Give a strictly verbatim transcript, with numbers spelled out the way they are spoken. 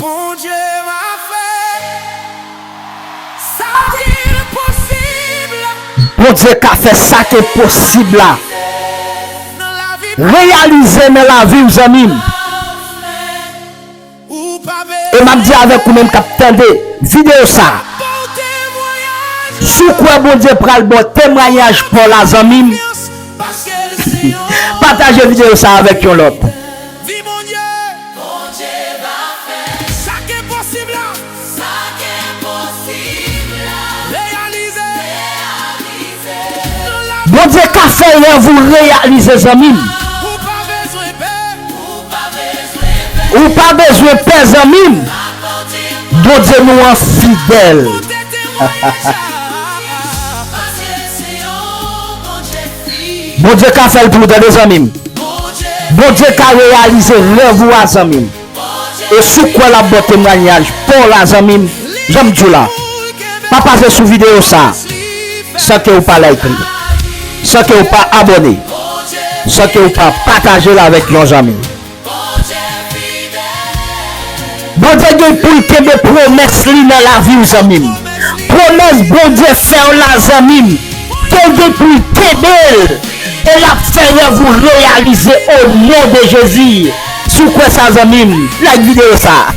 Bondye va fè sa ki enposib la. Bondye ka fè sa ki enposib la. Reyalize nan lavi w, zanmi m. E m ap di avèk ou menm k ap tande videyo sa a, si w kwè Bondye pral ba w temwayaj pa w la, zanmi m, pataje videyo sa a avèk yon lòt. Bondye ka fè rèv ou reyalize, zanmi m. Ou pa bezwen pè, zanmi m. Bondye nou an fidèl. Bondye ka fè l pou ou, tande, zanmi m. Bondye ka reyalize rèv ou a, zanmi m. E si w kwè l ap ba w temwayaj pa w la, zanmi m, jan m di w la, pa pase sou videyo sa a san ke w pa like li, san ke w pa abòne, san ke w pa pataje l avèk yon zanmi. Bondye gen pou l kenbe pwomès li nan lavi w, zanmi m. Pwomès Bondye fè w la, zanmi m, ke l gen pou l kenbe l. E l ap fè rèv ou reyalize o non de Jezi. Si w kwè sa, zanmi m, like videyo sa a.